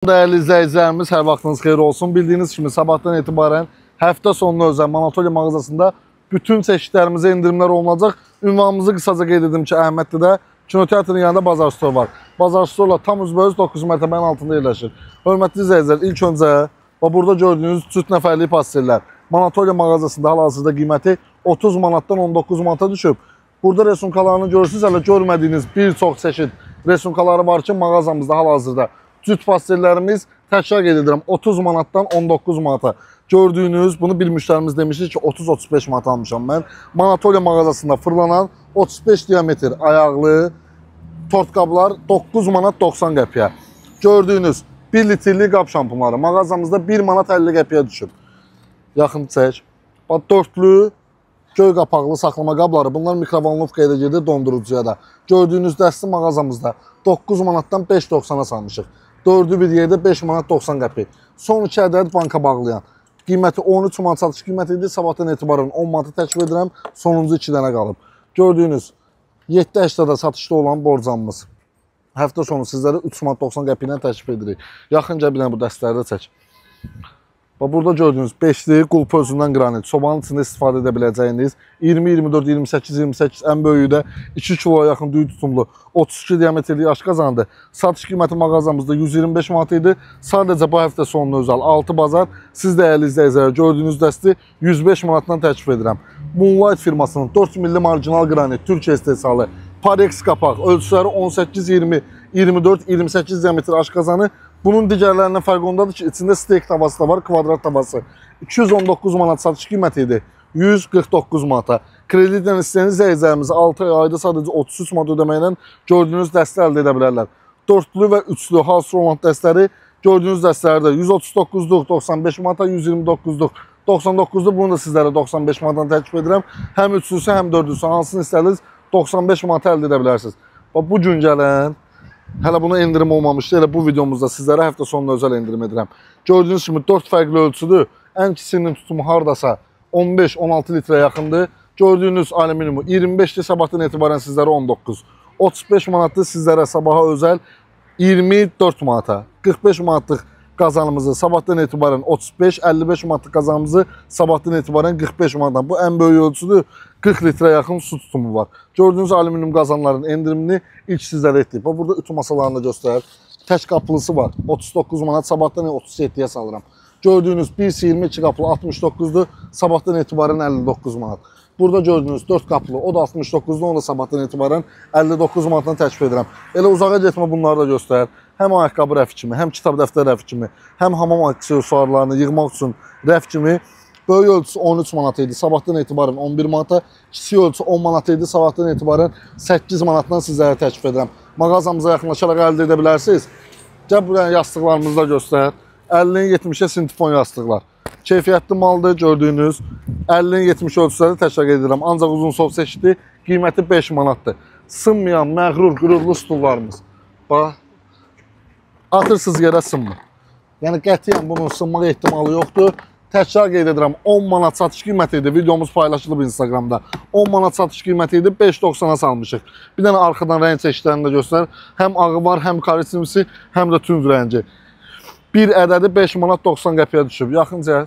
Dəyərli izləyicilərimiz, hər vaxtınız xeyir olsun. Bildiyiniz kimi sabahdan etibarən həftə sonuna özəl Manatolya mağazasında bütün çeşidlərimizə endirimlər olunacaq. Ünvanımızı qısaca qeyd edim ki, Əhmədlidə kinoteatrın yanında Bazar Store var. Bazar Store-la tam üzbəüz 9 mərtəbənin altında yerləşir. Hörmətli izləyicilər, ilk öncə və burada gördüyünüz cüt nəfərlik pastellər Manatolya mağazasında hal-hazırda qiyməti 30 manatdan 19 manata düşüb. Burada resunkalarını görürsünüz, hələ görmədiyiniz bir çox çeşid resunkaları var ki, mağazamızda hal-hazırda cüt pastellərimiz təkrar qeyd edirəm 30 manatdan 19 manata. Gördüyünüz, bunu bir müştərimiz demişdi ki, 30-35 manat almışam mən. Manatolya mağazasında fırlanan 35 diametr ayaqlı tort qablar 9 manat 90 qəpiyə. Gördüyünüz 1 litrlik qab şampunları mağazamızda 1 manat 50 qəpiyə düşüb. Yaxın çək. Bax, dörtlü göy qapaqlı saxlama qabları, bunlar mikrovolnovkaya da gedir, dondurucuya da. Gördüyünüz dəsti mağazamızda 9 manatdan 5,90-a salmışıq. Dördü bir yerdə 5 manat 90 qəpik. Son 2 ədəd banka bağlayan. Qiyməti 13 manat satış qiyməti idi. Sabahdan etibarən 10 manatı təklif edirəm. Sonuncu 2 dənə qalıb. Gördüyünüz 7-8 da satışda olan borcamımız. Həftə sonu sizlərə 3 manat 90 qəpiklə təklif edirik. Yaxınca bir dənə bu dəstləri də çək. Bax, burada gördüyünüz 5-li qulpu özündən qranit, sobanın içində istifadə edə biləcəyiniz 20, 24, 28, 28 ən böyüyü də 2 kiloya yaxın düyü tutumlu 32 diametrlik aşqazandır. Satış qiyməti mağazamızda 125 manat idi. Sadəcə bu həftə sonuna özəl 6 bazar siz dəyərli izləyicilər gördüyünüz dəsti 105 manatdan təklif edirəm. Moonlight firmasının 4 milli marjinal qranit Türkiyə istehsalı Parex qapaq ölçüləri 18, 20, 24, 28 diametr aşqazanı. Bunun digərlərindən fərqi ondadır ki, içində steak tavası da var, kvadrat tavası. 219 manat satış qiyməti idi, 149 manata. Kreditlə istəyən izləyicilərimiz 6 ayda sadəcə 33 manat ödəməklə gördüyünüz dəstə əldə edə bilərlər. Dörtlü və üçlü House Roland dəstləri gördüyünüz dəstələrdə 139-luq 95 manata, 129-luq 99-luq, bunu da sizlərə 95 manatdan təklif edirəm. Həm üçlüsü, həm dördlüsü, hansını istədiniz 95 manata əldə edə bilərsiniz. Bax, bu gün gələn, hələ buna endirim olmamışdı, elə bu videomuzda sizlərə həftə sonuna özəl endirim edirəm. Gördüyünüz kimi 4 fərqli ölçüdür. Ən kiçiyinin tutumu hardasa 15-16 litrə yaxındır. Gördüyünüz alüminiumu 25-dir, sabahdan etibarən sizlərə 19. 35 manatdır sizlərə sabaha özəl 24 manata. 45 manatlıq qazanımızı sabahdan etibarən 35, 55 manatlıq qazanımızı sabahdan etibarən 45 manatdan. Bu ən böyük ölçüdür. 40 litrə yaxın su tutumu var. Gördüyünüz alüminium qazanların endirimini ilk sizlərə etdik. Bax, burada ütü masalarını da göstərir. Tək qapılısı var. 39 manat, sabahdan 37-yə salıram. Gördüyünüz 1,22 qapılı 69-dur. Sabahdan etibarən 59 manat. Burada gördüyünüz 4 qapılı, o da 69-dur, onu da sabahdan etibarən 59 manatdan təklif edirəm. Elə uzağa getmə, bunları da göstərir. Həm ayaqqabı rəfi kimi, həm kitab dəftər rəfi kimi, həm hamam aksesuarlarını yığmaq üçün rəf kimi. Böyük ölçüsü 13 manat idi, sabahdan etibarən 11 manata, kiçik ölçüsü 10 manat idi, sabahdan etibarən 8 manatdan sizlərə təklif edirəm. Mağazamıza yaxınlaşaraq əldə edə bilərsiniz. Gəl buraya yastıqlarımızı da göstər. 50-nin 70-ə sintifon yastıqlar. Keyfiyyətli maldır, gördüyünüz. 50-nin 70 ölçüləri təkrar edirəm. Ancaq uzun sov çeşidi, qiyməti 5 manatdır. Sınmayan, məğrur, qürurlu stullarımız. Bax, atırsız yerə sınmır. Yəni, qətiyyən bunun sınmaq ehtimalı yoxdur. Təkrar qeyd edirəm, 10 manat satış qiyməti idi. Videomuz paylaşılıb Instagramda. 10 manat satış qiyməti idi, 5,90-a salmışıq. Bir dənə arxadan rəng çeşidlərini də göstər. Həm ağı var, həm karisimsi, həm də tünd rəngi. Bir ədədi 5 manat 90 qəpiyə düşüb. Yaxınca.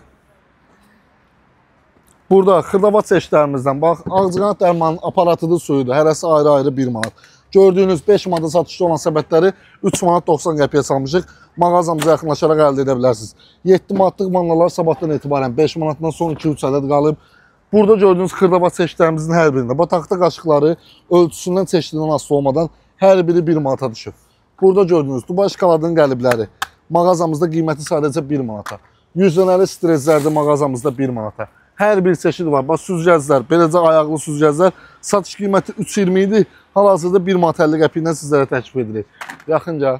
Burada xırdavat çeşidlərimizdən, bax, ağcaqanad dərmanın aparatıdır, suyudur. Hərəsi ayrı-ayrı 1 manat. Gördüyünüz 5 manata satışda olan səbətləri 3 manat 90 qəpiyə salmışıq. Mağazamıza yaxınlaşaraq əldə edə bilərsiniz. 7 manatlıq mannalar sabahdan etibarən 5 manatdan son 2-3 ədəd qalıb. Burada gördüyünüz xırdavat çeşidlərimizin hər birində, bax, taxta qaşıqları ölçüsündən, çeşidindən asılı olmadan hər biri 1 manata düşüb. Burada gördüyünüz Dubai şokoladının qəlibləri mağazamızda qiyməti sadəcə 1 manata. 100 dənəli strezlərdə mağazamızda 1 manata. Hər bir çeşid var. Bax, süzgəclər, beləcə ayaqlı süzgəclər satış qiyməti 3,20 idi. Hal-hazırda 1 manat 50 qəpiklə sizlərə təklif edirik. Yaxınca.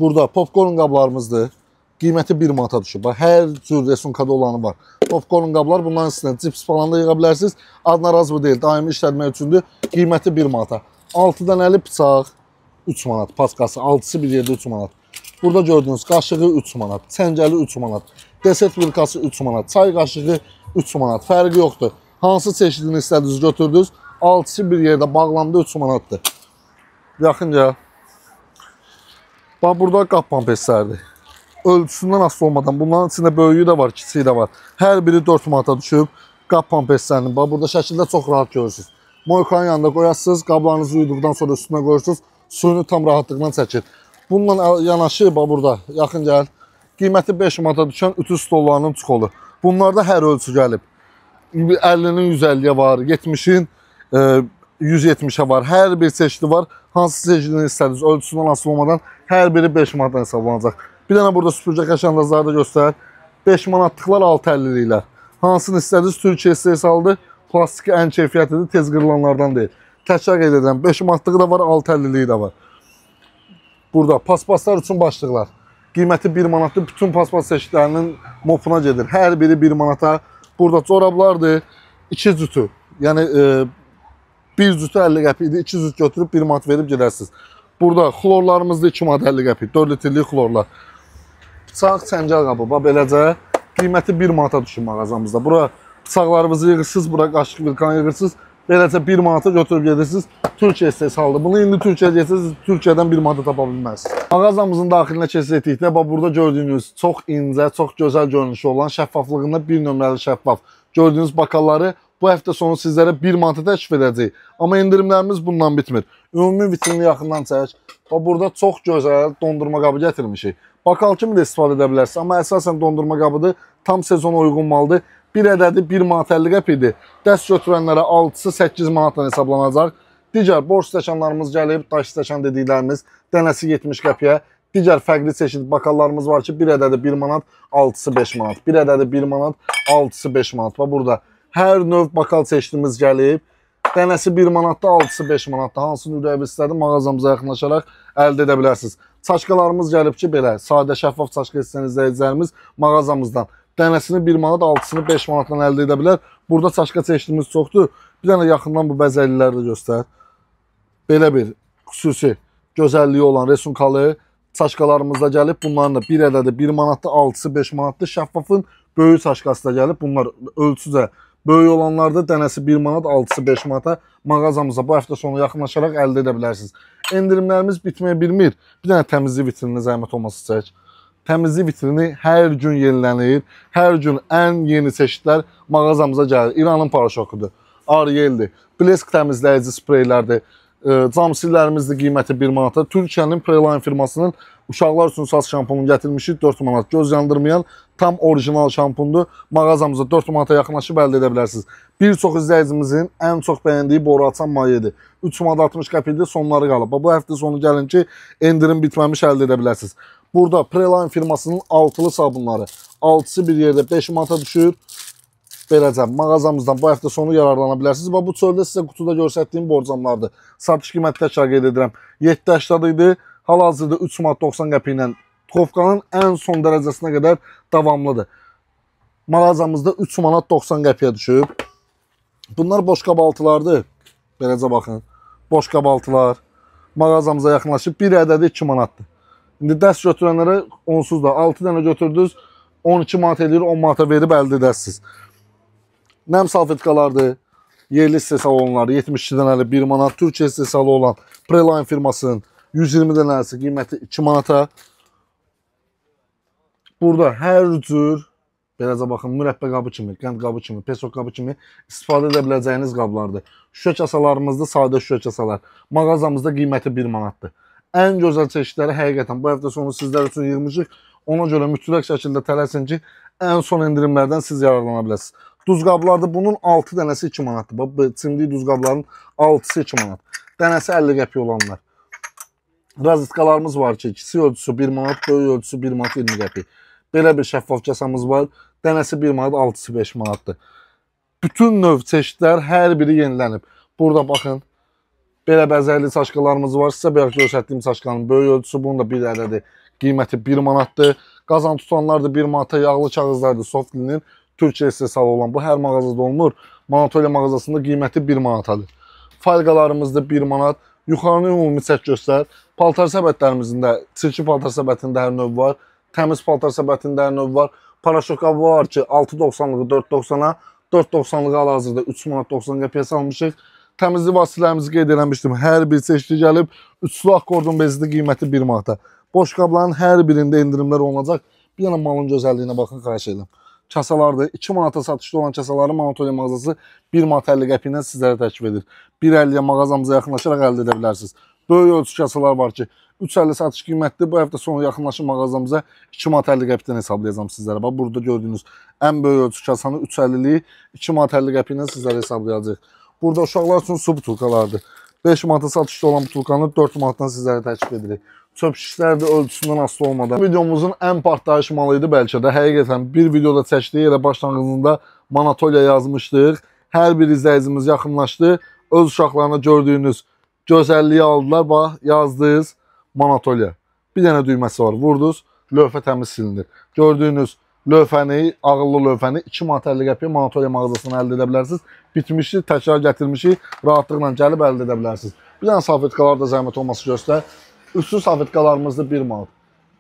Burada popkorn qablarımızdır. Qiyməti 1 manata düşüb. Bax, hər cür resunkada olanı var. Popkorn qablar, bunların üstünə cips falan da yığa bilərsiniz. Adına razı bu deyil, daimi işlətmək üçündür. Qiyməti 1 manata. 6 dənəli bıçaq 3 manat. Paskası 6-sı bir yerdə 3 manat. Burada gördüyünüz qaşığı 3 manat, çəngəli 3 manat, desert vilkası 3 manat, çay qaşığı 3 manat. Fərqi yoxdur. Hansı çeşidini istədiniz götürdünüz, 6-sı bir yerdə bağlandı 3 manatdır. Yaxınca. Bax, burada qab pampeslərdir. Ölçüsündən asılı olmadan, bunların içində böyüyü də var, kiçiyi də var. Hər biri 4 manata düşüb qab pampeslərinin. Bax, burada şəkildə çox rahat görürsünüz. Moykanın yanında qoyasınız, qablarınızı yuduqdan sonra üstünə qoyursunuz, suyunu tam rahatlıqla çəkir. Bununla yanaşı, bax burada, yaxın gəl, qiyməti 5 manata düşən ütü stollarının çuxolu. Bunlarda hər ölçü gəlib. 50-nin 150-yə var, 70-in 170-ə var. Hər bir çeşidi var. Hansı çeşidini istədiniz, ölçüsündən asılı olmadan hər biri 5 manatdan hesablanacaq. Bir dənə burada süpürgə qəşəndazları da göstər. 5 manatlıqlar, 6,50-liklər. Hansını istədiniz, Türkiyə istehsalıdır. Plastiki ən keyfiyyətlidir, tez qırılanlardan deyil. Təkrar qeyd edirəm, 5 manatlığı da var, 6,50-liyi də var. Burada paspaslar üçün başlıqlar. Qiyməti 1 manatdır. Bütün paspas çeşidlərinin mopuna gedir. Hər biri 1 manata. Burada corablardır, 2 cütü. Yəni bir cütü 50 qəpik idi, 2 cüt götürüb 1 manat verib gedərsiniz. Burada xlorlarımız da 2 manat 50 qəpik, 4 litrlik xlorlar. Bıçaq, çəngəl qabı, bax beləcə qiyməti 1 manata düşür mağazamızda. Bura bıçaqlarımızı yığırsınız, bura qaşıq vilkan yığırsınız. Beləcə 1 manata götürüb gedirsiniz. Türkiyə istehsalıdır. Bunu indi Türkiyəyə getsəniz, Türkiyədən 1 manata tapa bilməzsiniz. Mağazamızın daxilinə keçid etdikdə, bax burada gördüyünüz çox incə, çox gözəl görünüşü olan, şəffaflığında bir nömrəli şəffaf gördüyünüz bakalları bu həftə sonu sizlərə 1 manata təklif edəcəyik. Amma endirimlərimiz bundan bitmir. Ümumi vitrini yaxından çək. Bax burada çox gözəl dondurma qabı gətirmişik. Bakal kimi də istifadə edə bilərsiniz. Amma əsasən dondurma qabıdır. Tam sezona uyğun maldır. Bir ədədi 1 manat 50 qəpik idi. Dəst götürənlərə 6-sı 8 manatla hesablanacaq. Digər borş stəkanlarımız gəlib, daş stəkan dediklərimiz dənəsi 70 qəpiyə. Digər fərqli çeşid bakallarımız var ki, bir ədədi 1 manat, 6-sı 5 manat. Bir ədədi 1 manat, 6-sı 5 manat. Bax burada hər növ bakal çeşidimiz gəlib. Dənəsi 1 manatda, 6-sı 5 manatda. Hansını ürəyi istədi, mağazamıza yaxınlaşaraq əldə edə bilərsiniz. Çaşqalarımız gəlib ki, belə sadə şəffaf çaşqa istəyən izləyicilərimiz mağazamızdan dənəsini 1 manat, 6-sını 5 manatdan əldə edə bilər. Burada çaşqa çeşidimiz çoxdur. Bir dənə yaxından bu bəzəkliləri də göstər. Belə bir xüsusi gözəlliyi olan resunkalı çaşqalarımız da gəlib. Bunların da bir ədədi 1 manatda, 6-sı 5 manatdır. Şəffafın böyük çaşqası da gəlib. Bunlar ölçücə böyük olanlarda dənəsi 1 manat, 6-sı 5 manata mağazamıza bu həftə sonu yaxınlaşaraq əldə edə bilərsiniz. Endirimlərimiz bitməyi bilmir. Bir dənə təmizlik vitrinini zəhmət olmasa çək. Təmizlik vitrini hər gün yenilənir. Hər gün ən yeni çeşidlər mağazamıza gəlir. İranın paraşokudur, Ariel'dir, Blesk təmizləyici spreylərdir. Cam sillərimizdir, qiyməti 1 manata. Türkiyənin Preline firmasının uşaqlar üçün saç şampununu gətirmişik 4 manat. Göz yandırmayan tam orijinal şampundur. Mağazamıza 4 manata yaxınlaşıb əldə edə bilərsiniz. Bir çox izləyicimizin ən çox bəyəndiyi boru açan mayedir. 3 manat 60 qəpikdir, sonları qalıb. Bu həftə sonu gəlin ki, endirim bitməmiş əldə edə bilərsiniz. Burada Preline firmasının altılı sabunları. 6-sı bir yerdə 5 manata düşür. Beləcə mağazamızdan bu həftə sonu yararlana bilərsiniz. Bax, bu çöldə sizə qutuda göstərdiyim borcamlardır. Satış qiyməti təkrar qeyd edirəm. 7,80 idi. Hal-hazırda 3 manat 90 qəpik ilə Tovkanın ən son dərəcəsinə qədər davamlıdır. Mağazamızda 3 manat 90 qəpiyə düşüb. Bunlar boş qabaltılardır. Beləcə baxın. Boş qabaltılar mağazamıza yaxınlaşıb. Bir ədədi 2 manatdır. İndi dəst götürənlərə onsuz da 6 dənə götürdünüz, 12 manat eləyir, 10 manata verib əldə edəsiniz. Nəm salfetkalardır, yerli istehsalı olanlar 72 dənəli 1 manat, Türkiyə istehsalı olan Preline firmasının 120 dənəsi qiyməti 2 manata. Burada hər cür, beləcə baxın, mürəbbə qabı kimi, qənd qabı kimi, pesok qabı kimi istifadə edə biləcəyiniz qablardır. Şüşə kasalarımızda sadə şüşə kasalar. Mağazamızda qiyməti 1 manatdır. Ən gözəl çeşidləri həqiqətən bu həftə sonu sizlər üçün yığmışıq. Ona görə mütləq şəkildə tələsin ki, ən son endirimlərdən siz yararlana biləsiniz. Duz qablarda bunun 6 dənəsi 2 manatdır. Bax, çimdik duz qablarının 6-sı 2 manat. Dənəsi 50 qəpik olanlar. Razıtqalarımız var ki, kiçik ölçüsü 1 manat, böyük ölçüsü 1 manat 20 qəpik. Belə bir şəffaf kasamız var. Dənəsi 1 manat, 6-sı 5 manatdır. Bütün növ çeşidlər hər biri yenilənib. Burada baxın, belə bəzəkli çaşqalarımız var. Sizə bayaq göstərdiyim çaşqanın böyük ölçüsü, bunun da bir ədədi qiyməti 1 manatdır. Qazan tutanlar da 1 manata, yağlı kağızlardır, Softlinin Türkiyə istehsalı olan. Bu hər mağazada olmur. Manatolya mağazasında qiyməti 1 manatadır. Falqalarımız da 1 manat. Yuxarını ümumi çək göstər. Paltar səbətlərimizin də, çirki paltar səbətində hər növ var. Təmiz paltar səbətində hər növ var. Paraşok qabı var ki, 6,90-lığı 4,90-a, 4,90-lığı hal-hazırda 3 manat 90 qəpiyə salmışıq. Təmizlik vasitələrimizi qeyd eləmişdim. Hər bir çeşidi gəlib. Üçlü akkordun bezidir, qiyməti 1 manata. Boş qabların hər birində endirimlər olunacaq. Bir dənə malın gözəlliyinə baxın, xahiş edirəm. Kasalardır. 2 manata satışda olan kasaları Manatolya mağazası 1 manat 50 qəpik ilə sizlərə təklif edir. 1.50-yə mağazamıza yaxınlaşaraq əldə edə bilərsiniz. Böyük ölçü kasalar var ki, 3.50 satış qiymətli. Bu həftə sonu yaxınlaşın mağazamıza 2 manat 50 qəpikdən hesablayacağam sizlərə. Bax, burada gördüyünüz ən böyük ölçü kasanı 3.50-liyi 2 manat 50 qəpik ilə sizlərə hesablayacağıq. Burada uşaqlar üçün su butulkalardır. 5 manata satışda olan butulkanı 4 manatdan sizlərə təklif edirik. Çöp şişlər də ölçüsündən asılı olmadan. Videomuzun ən partlayış malı idi bəlkə də. Həqiqətən bir videoda çəkdiyi elə başlanğıcında Manatolya yazmışdıq. Hər bir izləyicimiz yaxınlaşdı. Öz uşaqlarına gördüyünüz gözəlliyi aldılar. Bax, yazdınız Manatolya. Bir dənə düyməsi var. Vurdunuz, lövhə təmiz silinir. Gördüyünüz lövhəni, ağıllı lövhəni 2 manat 50 qəpiyə Manatolya mağazasından əldə edə bilərsiniz. Bitmişdi, təkrar gətirmişik, rahatlıqla gəlib əldə edə bilərsiniz. Bir dənə salfetkalar da zəhmət olması göstər. Üstü salfetkalarımızda 1 manat.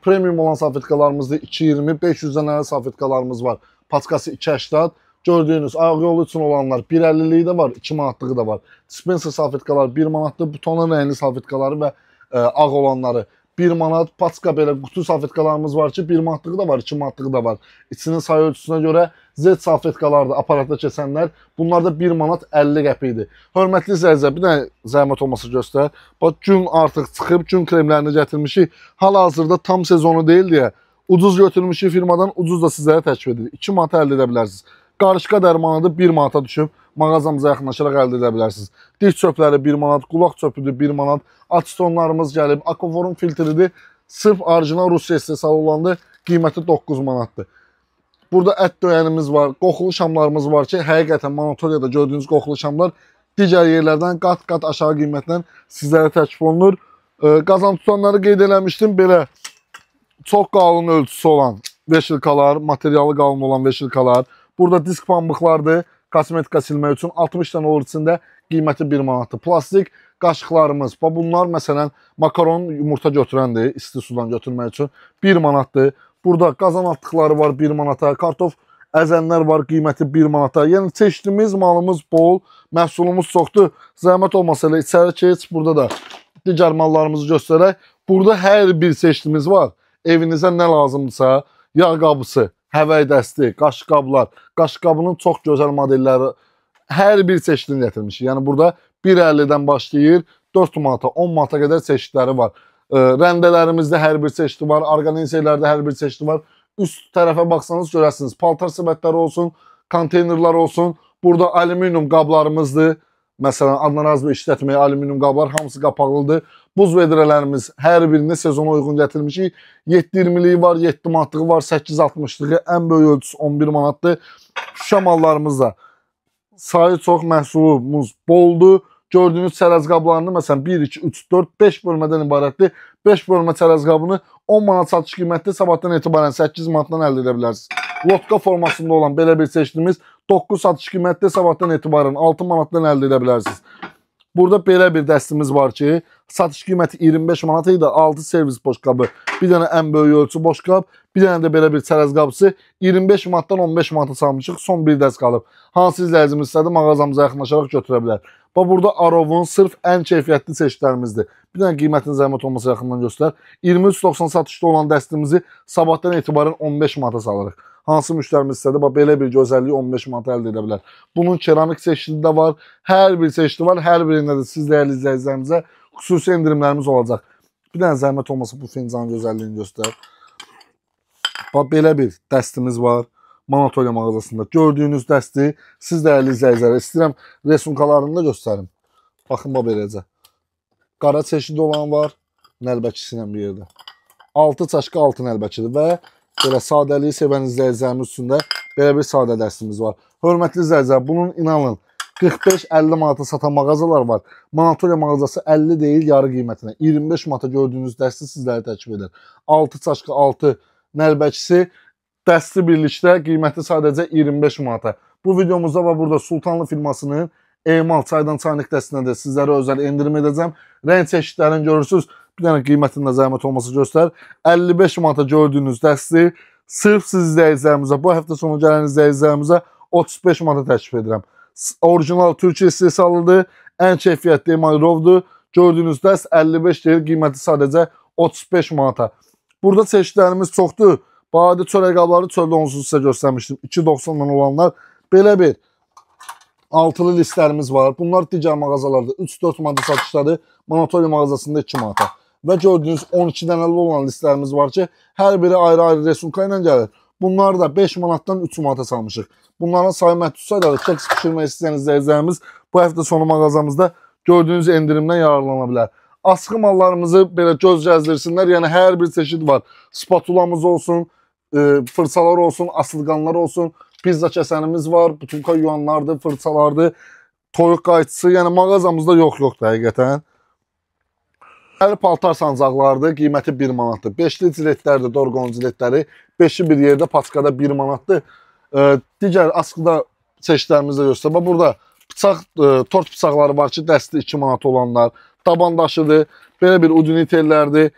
Premium olan salfetkalarımızda 2,20, 500-dən əvvəl salfetkalarımız var. Paçkası 2,80. Gördüyünüz ayaq yolu üçün olanlar 1,50-liyi də var, 2 manatlığı da var. Dispenser salfetkalar 1 manatdır, butonun rəngli salfetkaları və ağ olanları 1 manat. Paçka belə qutu salfetkalarımız var ki, 1 manatlığı da var, 2 manatlığı da var. İçinin sayı ölçüsünə görə Z salfetkalardır, aparatda keçənlər. Bunlar da 1 manat 50 qəpikdir. Hörmətli izləyicilər, bir dənə zəhmət olmasa göstər. Bax, gün artıq çıxıb, gün kremlərini gətirmişik. Hal-hazırda tam sezonu deyil deyə ucuz götürmüşük firmadan, ucuz da sizlərə təklif edirik. 2 manata əldə edə bilərsiniz. Qarışqa dərmanıdır, 1 manata düşüb, mağazamıza yaxınlaşaraq əldə edə bilərsiniz. Diş çöpləri 1 manat, qulaq çöpüdür 1 manat, atistonlarımız gəlib, Aquaforun filtridir, sırf orijinal Rusiya istehsalı olandır, qiyməti 9 manatdır. Burada ət döyənimiz var, qoxulu şamlarımız var ki, həqiqətən Manatolyada gördüyünüz qoxulu şamlar digər yerlərdən qat-qat aşağı qiymətlə sizlərə təklif olunur. Qazan tutanları qeyd eləmişdim, belə çox qalın ölçüsü olan veşilkalar, materialı qalın olan veşilkalar. Burada disk pambıqlardır, kosmetika silmək üçün 60 dənə olur içində, qiyməti 1 manatdır. Plastik qaşıqlarımız, bunlar məsələn makaron yumurta götürəndir, isti sudan götürmək üçün 1 manatdır. Burada qazan atdıqları var 1 manata, kartof əzənlər var, qiyməti 1 manata. Yəni çeşidimiz, malımız bol, məhsulumuz çoxdur. Zəhmət olmasa elə içəri keç, burada da digər mallarımızı göstərək. Burada hər bir çeşidimiz var. Evinizə nə lazımdırsa, yağ qabısı, həvəy dəsti, qaşıq qablar, qaşıq qabının çox gözəl modelləri, hər bir çeşidini gətirmişik. Yəni burada 1,50-dən başlayır, 4 manata, 10 manata qədər çeşidləri var. Rəndələrimizdə hər bir çeşidi var, orqanizələrdə hər bir çeşidi var. Üst tərəfə baxsanız görəsiniz, paltar səbətləri olsun, konteynerlər olsun. Burada alüminium qablarımızdır. Məsələn, Adnan Razı işlətməyə alüminium qablar hamısı qapaqlıdır. Buz vedrələrimiz hər birini sezona uyğun gətirmişik. 7,20-liyi var, 7 manatlığı var, 8,60-lığı, ən böyük ölçüsü 11 manatdır. Şüşə mallarımız da sayı çox, məhsulumuz boldur. Gördüyünüz çərəz qablarını məsələn 1, 2, 3, 4, 5 bölmədən ibarətdir. 5 bölmə çərəz qabını 10 manat satış qiymətli, sabahdan etibarən 8 manatdan əldə edə bilərsiniz. Lotka formasında olan belə bir çeşidimiz 9 satış qiymətli, sabahdan etibarən 6 manatdan əldə edə bilərsiniz. Burada belə bir dəstimiz var ki, satış qiyməti 25 manat idi, 6 servis boşqabı, bir dənə ən böyük ölçü boşqab, bir dənə də belə bir çərəz qabısı 25 manatdan 15 manata salmışıq, son bir dəst qalıb. Hansı izləyicimiz istədi, mağazamıza yaxınlaşaraq götürə bilər. Bax, burada Arovun sırf ən keyfiyyətli çeşidlərimizdir. Bir dənə qiymətini zəhmət olmasa yaxından göstər. 23,90 satışda olan dəstimizi sabahdan etibarən 15 manata salırıq. Hansı müştərimiz istədi, bax, belə bir gözəlliyi 15 manata əldə edə bilər. Bunun keramik çeşidi də var, hər bir çeşidi var, hər birində də siz dəyərli izləyicilərimizə xüsusi endirimlərimiz olacaq. Bir dənə zəhmət olmasa bu fincanın gözəlliyini göstər. Bax, belə bir dəstimiz var Manatolya mağazasında. Gördüyünüz dəsti siz dəyərli izləyicilərə istəyirəm resunkalarını da göstərim. Baxın, bax, beləcə. Qara çeşidi olan var, nəlbəkisi ilə bir yerdə. 6 çaşqa 6 nəlbəkidir və belə sadəliyi sevən izləyicilərimiz üçün də belə bir sadə dəstimiz var. Hörmətli izləyicilər, bunun inanın 45-50 manata satan mağazalar var. Manatolya mağazası 50 deyil, yarı qiymətinə. 25 manata gördüyünüz dəsti sizlərə təklif edir. 6 çaşqa 6 nəlbəkisi dəsti birlikdə qiyməti sadəcə 25 manata. Bu videomuzda və burada Sultanlı firmasının emal çaydan çaynik dəstinə də sizlərə özəl endirim edəcəm. Rəng çeşidlərini görürsünüz. Bir dənə qiymətinin də zəhmət olmasa göstər. 55 manata gördüyünüz dəsti sırf siz izləyicilərimizə, bu həftə sonu gələn izləyicilərimizə 35 manata təklif edirəm. Orijinal Türkiyə istehsalıdır. Ən keyfiyyətli emalirovdur. Gördüyünüz dəst 55 deyil, qiyməti sadəcə 35 manata. Burada çeşidlərimiz çoxdur. Adi çörək qabları çöldə onsuz sizə göstərmişdim. 2,90-dan olanlar. Belə bir altılı listlərimiz var. Bunlar digər mağazalarda 3-4 manata satışları, Manatolya mağazasında 2 manata. Və gördüyünüz 12 dənəli olan listlərimiz var ki, hər biri ayrı-ayrı resunka ilə gəlir. Bunları da 5 manatdan 3 manata salmışıq. Bunların sayı məhdud sayıları, keks pişirmək istəyən izləyicilərimiz bu həftə sonu mağazamızda gördüyünüz endirimdən yararlana bilər. Asqı mallarımızı belə göz gəzdirsinlər. Yəni hər bir çeşid var. Spatulamız olsun, fırçalar olsun, asılqanlar olsun, pizza kəsənimiz var, butulka yuvanlardır, fırçalardır, toyuq qayçısı. Yəni mağazamızda yox-yoxdur həqiqətən. Əli paltar sancaqlardır, qiyməti 1 manatdır. Beşli ciletlərdir, Dorgon ciletləri. Beşi bir yerdə, paçkada 1 manatdır. Digər asqıda çeşidlərimizi də göstər. Bax, burada bıçaq, tort bıçaqları var ki, dəsti 2 manat olanlar. Dabandaşıdır, belə bir udinitellərdir,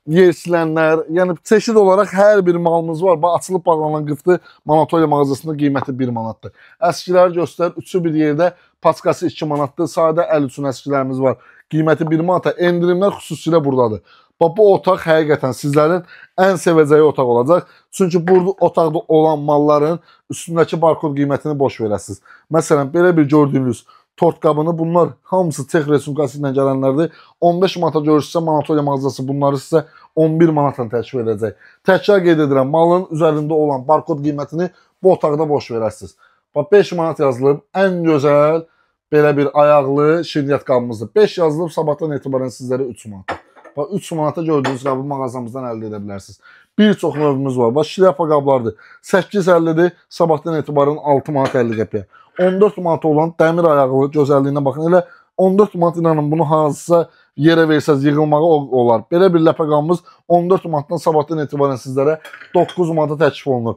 yer silənlər. Yəni çeşid olaraq hər bir malımız var. Bax, açılıb bağlanan qıftı Manatolya mağazasında qiyməti 1 manatdır. Əskilər göstər, üçü bir yerdə, paçkası 2 manatdır. Sadə əl üçün əskilərimiz var. Qiyməti 1 manata. Endirimlər xüsusilə buradadır. Bax, bu otaq həqiqətən sizlərin ən sevəcəyi otaq olacaq. Çünki burada otaqda olan malların üstündəki barkod qiymətini boş verəsiniz. Məsələn, belə bir gördüyünüz tort qabını, bunlar hamısı çex resunkası ilə gələnlərdir. 15 manata görürsünüzsə, Manatolya mağazası bunları sizə 11 manatla təklif edəcək. Təkrar qeyd edirəm, malın üzərində olan barkod qiymətini bu otaqda boş verəsiniz. Bax, 5 manat yazılıb, ən gözəl belə bir ayaqlı şirniyyat qabımızdır. 5 yazılıb, sabahdan etibarən sizlərə 3 manata. Bax, 3 manata gördüyünüz qabı mağazamızdan əldə edə bilərsiniz. Bir çox növümüz var. Bax, şlyapa qablardır. 8,50-dir, sabahdan etibarən 6 manat 50 qəpiyə. 14 manata olan dəmir ayaqlı gözəlliyinə baxın. Elə 14 manat, inanın, bunu hansısa yerə versəz yığılmağı olar. Belə bir ləpə qabımız 14 manatdan sabahdan etibarən sizlərə 9 manata təklif olunur.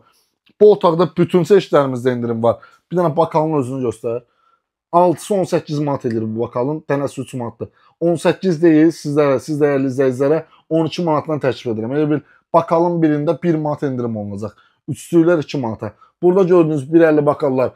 Bu otaqda bütün çeşidlərimizdə endirim var. Bir dənə bakalın özünü göstər. 6-sı 18 manat edir bu bakalın, dənəsi 3 manatdır. 18 deyil, sizlərə, siz dəyərli izləyicilərə 12 manatdan təklif edirəm. Elə bir bakalın birində 1 manat endirim olunacaq. Üçlüklər 2 manata. Burada gördüyünüz 1,50 bakallar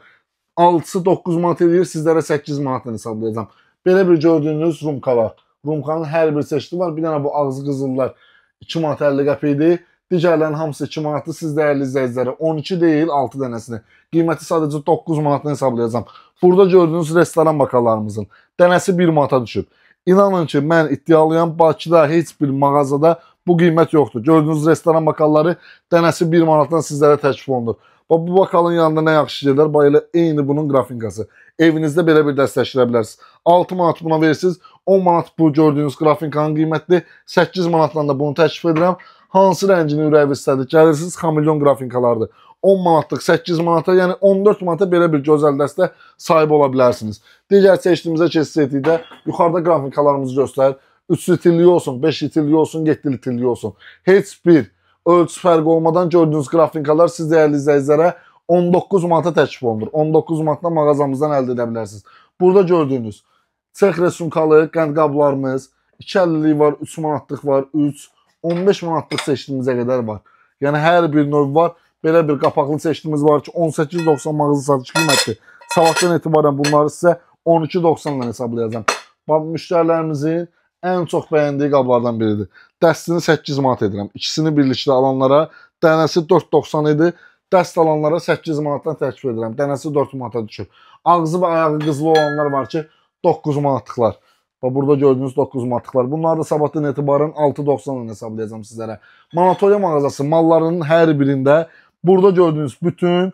6-sı 9 manat edir, sizlərə 8 manatdan hesablayacağam. Belə bir gördüyünüz rumkalar. Rumkanın hər bir çeşidi var. Bir dənə bu ağzı qızıllar 2 manat 50 qəpik idi. Digərlərinin hamısı 2 manatdır. Siz dəyərli izləyicilərə 12 deyil, 6 dənəsini. Qiyməti sadəcə 9 manatdan hesablayacağam. Burada gördüyünüz restoran bakallarımızın dənəsi 1 manata düşüb. İnanın ki, mən iddialıyam, Bakıda heç bir mağazada bu qiymət yoxdur. Gördüyünüz restoran bakalları dənəsi 1 manatdan sizlərə təklif olunur. Bax, bu bakalın yanında nə yaxşı gedər? Bax, elə eyni bunun qrafinkası. Evinizdə belə bir dəstəkləyə bilərsiniz. 6 manat buna verirsiniz, 10 manat bu gördüyünüz qrafinkanın qiymətidir. 8 manatdan da bunu təklif edirəm. Hansı rəngini ürəyiniz istədi? Gəlirsiniz, xamilyon qrafinkalardır. 10 manatlıq 8 manata, yəni 14 manata belə bir gözəl dəstə sahib ola bilərsiniz. Digər çeşidimizə keçsək də yuxarıda qrafinkalarımızı göstərir. 3 litrlik olsun, 5 litrlik olsun, 7 litrlik olsun. Heç bir ölçü fərqi olmadan gördüyünüz qrafinkalar siz dəyərli izləyicilərə 19 manata təklif olunur. 19 manatdan mağazamızdan əldə edə bilərsiniz. Burada gördüyünüz çex resunkalı qənd qablarımız, 2,50-lik var, 3 manatlıq var, 3, 15 manatlıq çeşidimizə qədər var. Yəni hər bir növ var. Belə bir qapaqlı çeşidimiz var ki, 18,90 mağaza satış qiymətidir. Sabahdan etibarən bunları sizə 12,90-dan hesablayacağam. Bax, müştərilərimizin ən çox bəyəndiyi qablardan biridir. Dəstini 8 manat edirəm. İkisini birlikdə alanlara dənəsi 4,90 idi. Dəst alanlara 8 manatdan təklif edirəm. Dənəsi 4 manata düşür. Ağzı və ayağı qızılı olanlar var ki, 9 manatlıqlar. Bax, burada gördüyünüz 9 manatlıqlar. Bunları da sabahdan etibarən 6,90-dan hesablayacağam sizlərə. Manatolya mağazası mallarının hər birində burada gördüyünüz bütün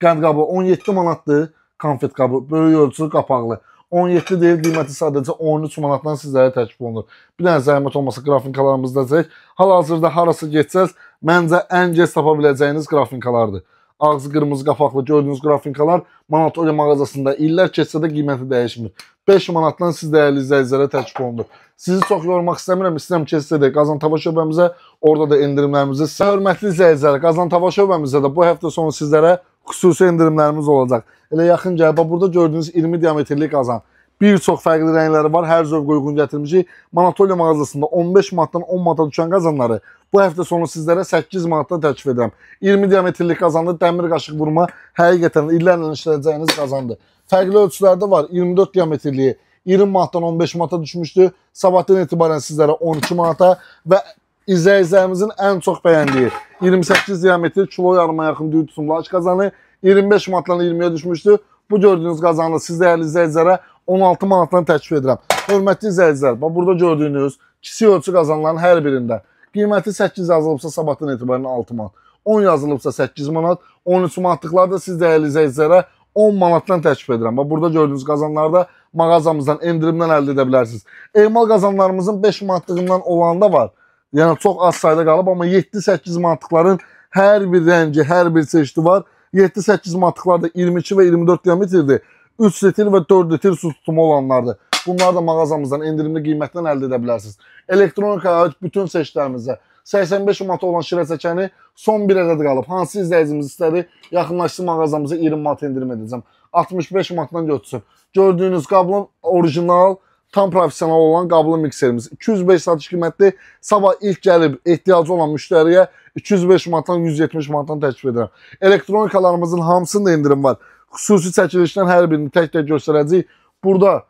qənd qabı 17 manatdır. Konfet qabı, böyük ölçülü qapaqlı. 17 deyil, qiyməti sadəcə 13 manatdan sizlərə təklif olunur. Bir dənə zəhmət olmasa qrafinkalarımızda çək. Hal-hazırda harası getsəz, məncə ən gec tapa biləcəyiniz qrafinkalardır. Ağzı qırmızı qapaqlı gördüyünüz qrafinkalar Manatolya mağazasında illər keçsə də qiyməti dəyişmir. 5 manatdan siz dəyərli izləyicilərə təklif olunur. Sizi çox yormaq istəmirəm, istəyirəm keçsə də Qazantava şöbəmizə, orada da endirimlərimizi. Hörmətli izləyicilər, Qazantava şöbəmizdə də bu həftə sonu sizlərə xüsusi endirimlərimiz olacaq. Elə yaxın gəlib, burada gördüyünüz 20 diametrlik qazan. Bir çox fərqli rəngləri var, hər zövqə uyğun gətirmişik. Manatolya mağazasında 15 manatdan 10 manata düşən qazanları bu həftə sonu sizlərə 8 manatdan təklif edirəm. 20 diametrlik qazanlı dəmir qaşıq vurma həqiqətən illərlə işləyəcəyiniz qazandır. Fərqli ölçülərdə var, 24 diametrliyi 20 manatdan 15 manata düşmüşdü. Sabahdan etibarən sizlərə 12 manata və izləyicilərimizin ən çox bəyəndiyi 28 diametr kilo yarıma yaxın düyü tutumlu aş qazanı 25 manatdan 20-yə düşmüşdü. Bu gördüyünüz qazanı siz dəyərli izləyicilərə 16 manatdan təklif edirəm. Hörmətli izləyicilər, bax burada gördüyünüz kiçik ölçü qazanların hər birində qiyməti 8 yazılıbsa sabahdan etibarən 6 manat, 10 yazılıbsa 8 manat, 13 manatlıqlar da siz dəyərli izləyicilərə 10 manatdan təklif edirəm. Bax burada gördüyünüz qazanlarda mağazamızdan endirimdən əldə edə bilərsiniz. Emal qazanlarımızın 5 manatlığından olanı da var. Yəni çox az sayda qalıb, amma 7-8 manatlıqların hər bir rəngi, hər bir çeşidi var. 7-8 manatlıqlar da 22 və 24 diametrdir. 3 litr və 4 litr su tutumu olanlardır. Bunları da mağazamızdan endirimli qiymətdən əldə edə bilərsiniz. Elektronikaya aid bütün çeşidlərimizə 85 manata olan şirə çəkəni son bir ədəd qalıb. Hansı izləyicimiz istədi, yaxınlaşsın mağazamıza 20 manat endirim edəcəm. 65 manatdan götürsün. Gördüyünüz qablı orijinal, tam professional olan qablı mikserimiz 205 satış qiymətli. Sabah ilk gəlib ehtiyacı olan müştəriyə 205 manatdan 170 manatdan təklif edirəm. Elektronikalarımızın hamısında endirim var. Xüsusi çəkilişdən hər birini tək-tək göstərəcəyik. Burada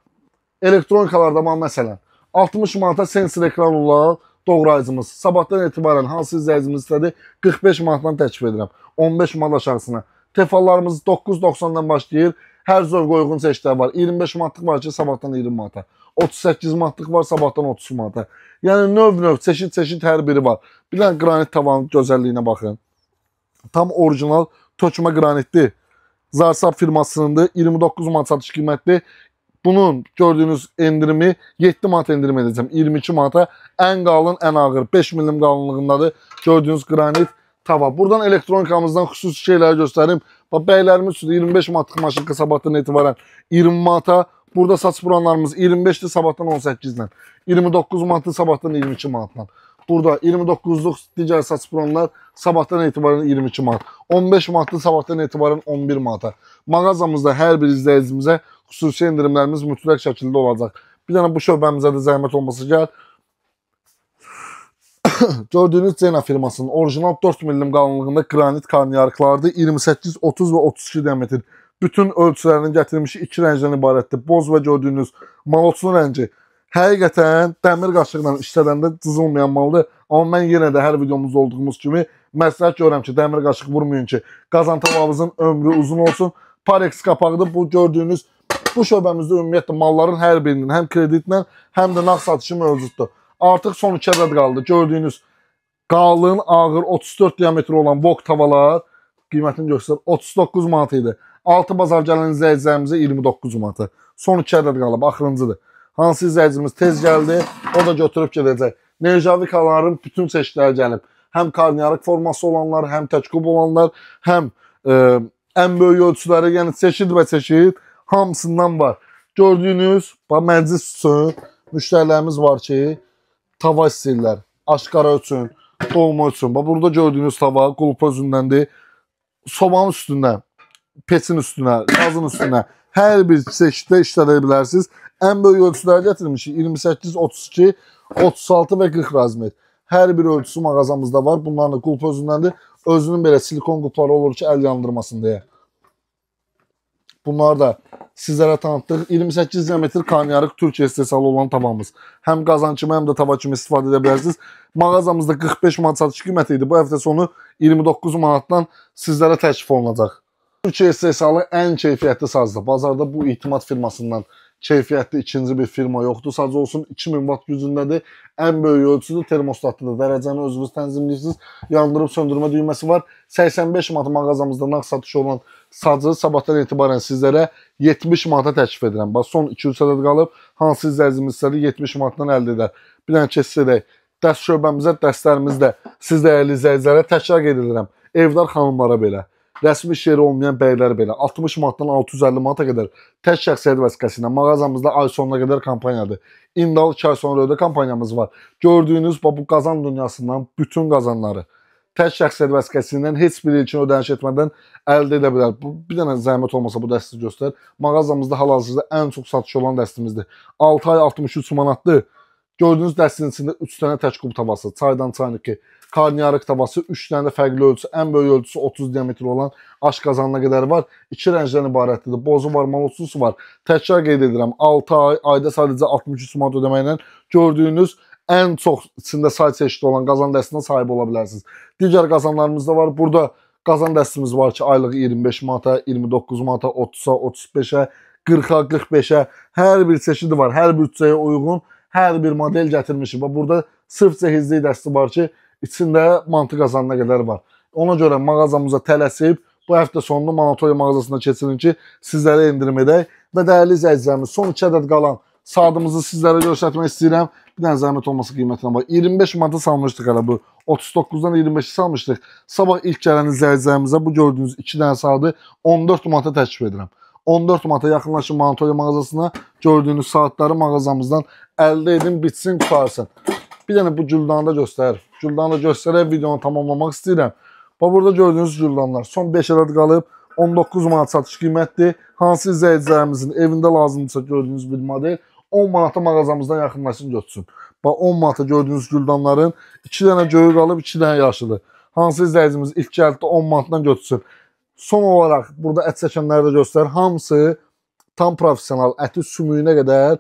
elektronikalarda məsələn 60 manata sensor ekran olan doğrayıcımız. Sabahdan etibarən hansı izləyicimiz istədi 45 manatdan təklif edirəm. 15 manat aşağısına. Tefallarımız 9,90-dan başlayır. Hər zövqə uyğun çeşidlər var. 25 manatlıq var ki, sabahdan 20 manata. 38 manatlıq var, sabahdan 30 manata. Yəni növ-növ, çeşid-çeşid hər biri var. Bir dənə qranit tavanın gözəlliyinə baxın. Tam orijinal tökmə qranitli. Zarsab firmasınındır. 29 manat satış qiymətli. Bunun gördüyünüz endirimi 7 manat endirim edəcəm. 22 manata ən qalın, ən ağır 5 milim qalınlığındadır. Gördüyünüz qranit tava. Buradan elektronikamızdan xüsusi şeyləri göstərim. Bax, bəylərimiz üçün 25 manatlıq maşınka sabahdan etibarən 20 manata. Burada saç buranlarımız 25-dir sabahdan 18-lə. 29 manatlı sabahdan 22 manatla. Burada 29-luq digər saç buranlar sabahdan etibarən 22 manat. 15 manatlı sabahdan etibarən 11 manata. Mağazamızda hər bir izləyicimizə xüsusi endirimlərimiz mütləq şəkildə olacaq. Bir dənə bu şöbəmizə də zəhmət olmasa gəl. Gördüyünüz Cena firmasının orijinal 4 milim qalınlığında qranit karniyarıqlardır. 28, 30 və 32 diametr. Bütün ölçülərini gətirmişik, iki rəngdən ibarətdir. Boz və gördüyünüz maloçlu rəngi. Həqiqətən dəmir qaşıqla işlədəndə cızılmayan maldır. Amma mən yenə də hər videomuzda olduğumuz kimi məsləhət görürəm ki, dəmir qaşıq vurmayın ki, qazan tavamızın ömrü uzun olsun. Parex qapağıdır. Bu gördüyünüz bu şöbəmizdə ümumiyyətlə malların hər birinin həm kreditlə, həm də nağd satışı mövcuddur. Artıq son 2 ədəd qaldı. Gördüyünüz qalın, ağır 34 diametri olan wok tavalar qiymətini göstər 39 manat idi. Altı bazar gələn izləyicilərimizə 29 manatı. Son 2 ədəd qalıb, axırıncıdır. Hansı izləyicimiz tez gəldi, o da götürüb gedəcək. Nerjavikaların bütün çeşidləri gəlib. Həm karniyarıq forması olanlar, həm təkqub olanlar, həm ən böyük ölçüləri, yəni çeşid və çeşid hamısından var. Gördüyünüz, bax, məclis üçün müştərilərimiz var ki, tava istəyirlər. Aşqara üçün, dolma üçün. Bax, burada gördüyünüz tava qulp özündəndir. Sobanın üstünə, peçin üstünə, qazın üstünə hər bir çeşiddə işlədə bilərsiniz. Ən böyük ölçüləri gətirmişik. 28, 32, 36 və 40 razmer. Hər bir ölçüsü mağazamızda var. Bunların da qulp özündəndir. Özünün belə silikon qulpları olur ki, əl yandırmasın deyə. Bunları da sizlərə tanıtdıq. 28 diametr karniyarıq Türkiyə istehsalı olan tavamız. Həm qazan kimi, həm də tava kimi istifadə edə bilərsiniz. Mağazamızda 45 manat satış qiyməti idi. Bu həftə sonu 29 manatdan sizlərə təklif olunacaq. Türkiyə istehsalı ən keyfiyyətli sazdır. Bazarda bu İtimad firmasından keyfiyyətli ikinci bir firma yoxdur. Sadəcə olsun 2000 watt gücündədir. Ən böyük ölçüdür, termostatlıdır. Dərəcəni özünüz tənzimləyirsiniz. Yandırıb söndürmə düyməsi var. 85 manat mağazamızda nağd satışı olan sacı sabahdan etibarən sizlərə 70 manata təklif edirəm. Bax, son 2-3 ədəd qalıb. Hansı izləyicimiz istədi 70 manatdan əldə edər. Bir dənə keçsə edək. Dəst şöbəmizə, dəstlərimizdə siz dəyərli izləyicilərə təkrar qeyd edirəm. Evdar xanımlara belə, rəsmi iş yeri olmayan bəylər belə 60 manatdan 650 manata qədər tək şəxsiyyət vəsiqəsi ilə mağazamızda ay sonuna qədər kampaniyadır. İndi al 2 ay sonra ödə kampaniyamız var. Gördüyünüz bu qazan dünyasından bütün qazanları tək şəxsiyyət vəsiqəsi ilə heç biri üçün ödəniş etmədən əldə edə bilər. Bu, bir dənə zəhmət olmasa bu dəsti göstər. Mağazamızda hal-hazırda ən çox satışı olan dəstimizdir. 6 ay 63 manatdır. Gördüyünüz dəstinin içində 3 dənə tək qub tavası, çaydan çaynik. Karnıyarıq tavası, 3 dənə də fərqli ölçüsü, ən böyük ölçüsü 30 diametri olan aş qazanına qədər var. 2 rəngdən ibarətdir. Bozu var, malotsusu var. Təkrar qeyd edirəm, 6 ay, ayda sadəcə 63 manat ödəməklə gördüyünüz ən çox içində say çeşidi olan qazan dəstinə sahib ola bilərsiniz. Digər qazanlarımız da var. Burada qazan dəstimiz var ki, aylıq 25 manata, 29 manata, 30-a, 35-ə, 40-a, 45-ə hər bir çeşidi var. Hər büdcəyə uyğun hər bir model gətirmişik. Bax, burada sırf cehizlik dəsti var ki, içində mantı qazanına qədər var. Ona görə mağazamıza tələsib bu həftə sonunu Manatolya mağazasına keçirin ki, sizlərə endirim edək. Və dəyərli izləyicilərimiz, son 2 ədəd qalan saatımızı sizlərə göstərmək istəyirəm. Bir dənə zəhmət olması qiymətinə bax. 25 manata salmışdıq hələ bu. 39-dan 25-i salmışdıq. Sabah ilk gələn izləyicilərimizə bu gördüyünüz 2 dənə saatı 14 manata təklif edirəm. 14 manata yaxınlaşın Manatolya mağazasına. Gördüyünüz saatları mağazamızdan əldə edin, bitsin, qurtarsın. Bir dənə bu güldanı da göstərir. Güldanı da göstərək videonu tamamlamaq istəyirəm. Bax, burada gördüyünüz güldanlar son 5 ədəd qalıb. 19 manat satış qiymətdir. Hansı izləyicilərimizin evində lazımdırsa gördüyünüz bir model 10 manata mağazamızdan yaxınlaşsın, götürsün. Bax, 10 manata gördüyünüz güldanların 2 dənə göyü qalıb, 2 dənə yaşılı. Hansı izləyicimiz ilk gəldi 10 manatdan götürsün. Son olaraq burada ət çəkənləri də göstərir. Hamısı tam professional, əti sümüyünə qədər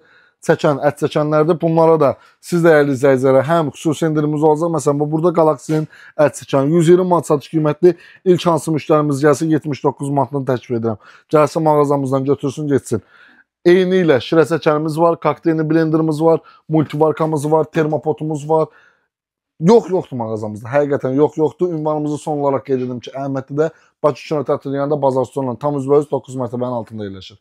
çəkən ət çəkənlərdir. Bunlara da siz dəyərli izləyicilərə həm xüsusi endirimimiz olacaq. Məsələn, bu burada Galaxy-nin ət çəkən 120 manat satış qiymətli. İlk hansı müştərimiz gəlsin 79 manatdan təklif edirəm. Gəlsin mağazamızdan götürsün, getsin. Eyni ilə şirə çəkənimiz var, kokteylini blenderimiz var, multivarkamız var, termopotumuz var. Yox yoxdur mağazamızda. Həqiqətən yox yoxdur. Ünvanımızı son olaraq qeyd edim ki, Əhmədlidə Bakı Kino Teatrının yanında Bazar Stolunun tam üzbəüz 9 mərtəbənin altında yerləşir.